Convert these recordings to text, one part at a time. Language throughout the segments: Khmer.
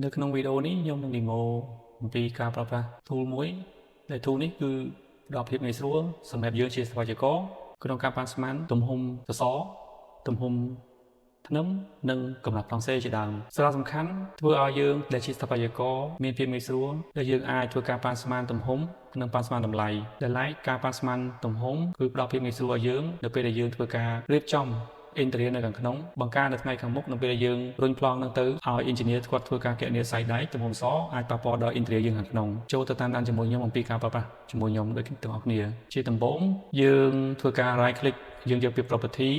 នៅក្នុងវីដេអូនេះខ្ញុំនឹង demo អំពីការប្រើប្រាស់ tool មួយដែល tool នេះគឺផ្ដល់ភាពងាយស្រួលសម្រាប់យើងជាស្ថាបត្យករក្នុងការប៉ាន់ស្មានទំហំសសរទំហំធ្នឹមនិងកម្រាស់ប្លង់សេជាដើមសារៈសំខាន់ធ្វើឲ្យយើងដែលជាស្ថាបត្យករមានភាពងាយស្រួលដែលយើងអាចធ្វើការប៉ាន់ស្មានទំហំនិងប៉ាន់ស្មានតម្លៃដែលឡែកការប៉ាន់ស្មានទំហំគឺផ្ដល់ភាពងាយស្រួលឲ្យយើងនៅពេលដែលយើងធ្វើការរៀបចំ interior នៅខាងក្នុងបង្ការនៅថ្ងៃខាងមុខនៅពេលដែលយើងរុញប្លង់នឹងទៅឲ្យ engineer គាត់ធ្វើការគណនាសៃដែកទំហំសអាចប៉ះពាល់ដល់ interior យើងខាងក្នុងចូលទៅតាមដានជាមួយខ្ញុំអំពីការប្រើប្រាស់ជាមួយខ្ញុំដូចទាំងអស់គ្នាជាដំបូងយើងធ្វើការ right click យើងយកពាក្យ property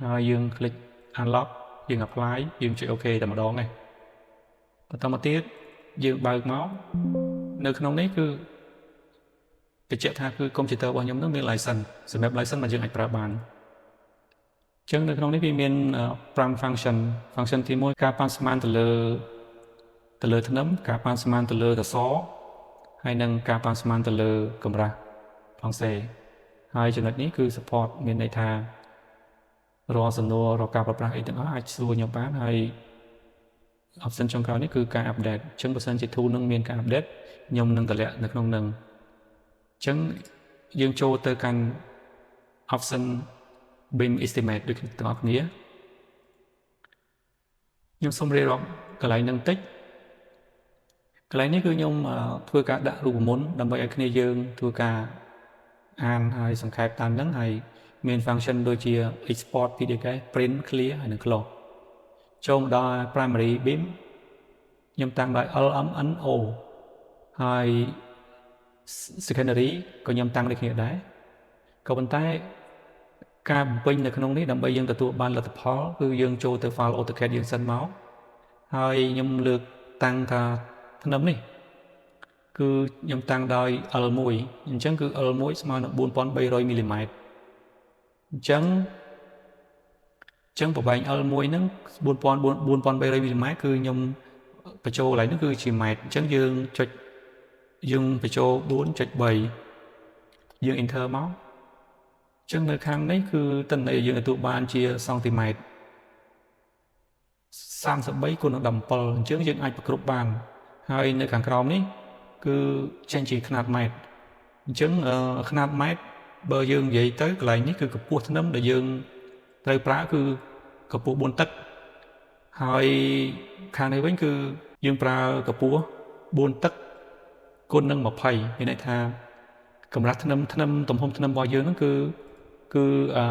ហើយយើង click unlock យើង apply យើងចុច OK តែម្ដងឯងបន្តមកទៀតយើងបើកមកនៅក្នុងនេះគឺបញ្ជាក់ថាគឺកុំព្យូទ័ររបស់ខ្ញុំនឹងមាន license សម្រាប់ license មកយើងអាចប្រើបានចឹងនៅក្នុងនេះវាមាន5 function function ទី1ការប៉ាន់ស្មានទៅលើធ្នឹមការប៉ាន់ស្មានទៅលើសសរហើយនិងការប៉ាន់ស្មានទៅលើកម្រាស់ប្លង់សេហើយចំណុចនេះគឺ support មានន័យថារាល់សំណួររាល់ការប្រើប្រាស់អីទាំងអស់អាចសួរខ្ញុំបានហើយ option ចុងក្រោយនេះគឺការ update អញ្ចឹងបើសិនជា tool នឹងមានការ update ខ្ញុំនឹងតម្លាក់នៅក្នុងនឹងអញ្ចឹងយើងចូលទៅកាន់ option beam estimate ដូចទាំងអស់គ្នាខ្ញុំសូមរៀបរាប់កន្លែងនឹងតិចកន្លែងនេះគឺខ្ញុំធ្វើការដាក់រូបមន្តដើម្បីឲ្យគ្នាយើងធ្វើការអានហើយសង្ខេបតាមហ្នឹងហើយមាន function ដូចជា export PDF print clear ហើយនិង close ចូលមកដល់ primary beam ខ្ញុំតាំងដោយ LMNO ហើយ secondary ក៏ខ្ញុំតាំងដូចគ្នាដែរក៏ប៉ុន្តែការបំពេញនៅក្នុងនេះដើម្បីយើងទទួលបានលទ្ធផលគឺយើងចូលទៅ file AutoCAD យើងសិនមកហើយខ្ញុំលើកតាំងថាធ្នឹមនេះគឺខ្ញុំតាំងដោយ L1 អញ្ចឹងគឺ L1 ស្មើនឹង4300មីលីម៉ែត្រអញ្ចឹងអញ្ចឹងប្រវែង L1 ហ្នឹង4300មីលីម៉ែត្រគឺខ្ញុំបញ្ចូលកន្លែងហ្នឹងគឺជាម៉ែត្រអញ្ចឹងយើងចុចយើងបញ្ចូល4.3យើង enter មកអញ្ចឹងនៅខាងនេះគឺទិន្នន័យយើងទទួលបានជាសង់ទីម៉ែត្រ33គុណនឹង17អញ្ចឹងយើងអាចប្រគ្រប់បានហើយនៅខាងក្រោមនេះគឺចេញជាខ្នាតម៉ែត្រអញ្ចឹងខ្នាតម៉ែត្របើយើងនិយាយទៅកន្លែងនេះគឺកម្ពស់ធ្នឹមដែលយើងត្រូវប្រើគឺកម្ពស់4ទឹកហើយខាងនេះវិញគឺយើងប្រើកម្ពស់4ទឹកគុណនឹង20មានន័យថាកម្រាស់ធ្នឹមធ្នឹមទំហំធ្នឹមរបស់យើងហ្នឹងគឺអឺ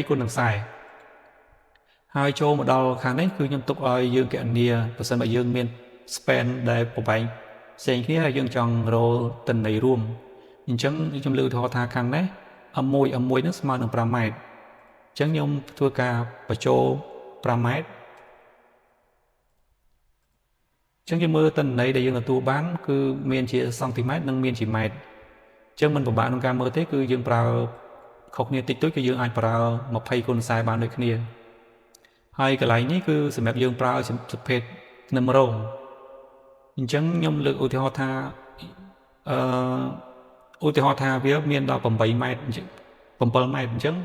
20គុណនឹង40ហើយចូលមកដល់ខាងនេះគឺខ្ញុំទុកឲ្យយើងគណនាបើសិនបើយើងមាន span ដែលប្រវែងផ្សេងគ្នាហើយយើងចង់រកទិន្នន័យរួមអញ្ចឹងខ្ញុំលើកឧទាហរណ៍ថាខាងនេះ M1 M1 ហ្នឹងស្មើនឹង5ម៉ែត្រអញ្ចឹងខ្ញុំធ្វើការបញ្ចូល5ម៉ែត្រអញ្ចឹងយើងមើលទិន្នន័យដែលយើងទទួលបានគឺមានជាសង់ទីម៉ែត្រនិងមានជាម៉ែត្រអញ្ចឹងមិនពិបាកក្នុងការមើលទេគឺយើងប្រើខុសគ្នាតិចតួចគឺយើងអាចប្រើ20គុណ40បានដូចគ្នាហើយកន្លែងនេះគឺសម្រាប់យើងប្រើប្រភេទធ្នឹមរងអញ្ចឹងខ្ញុំលើកឧទាហរណ៍ថាអឺឧទាហរណ៍ថាវាមានដល់8ម៉ែត្រអញ្ចឹង7ម៉ែត្រអញ្ចឹង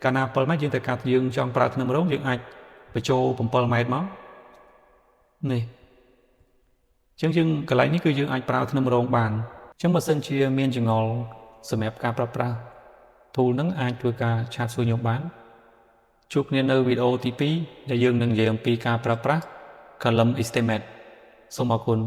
កាលណា7ម៉ែត្រយើងត្រូវការយើងចង់ប្រើធ្នឹមរងយើងអាចបញ្ចូល7ម៉ែត្រមកនេះអញ្ចឹងយើងកន្លែងនេះគឺយើងអាចប្រើធ្នឹមរងបានអញ្ចឹងបើសិនជាមានចម្ងល់សម្រាប់ការប្រើប្រាស់ tool ហ្នឹងអាចធ្វើការ chat សួរខ្ញុំបានជួបគ្នានៅវីដេអូទី2ដែលយើងនឹងនិយាយអំពីការប្រើប្រាស់ column estimate សូមអរគុណ។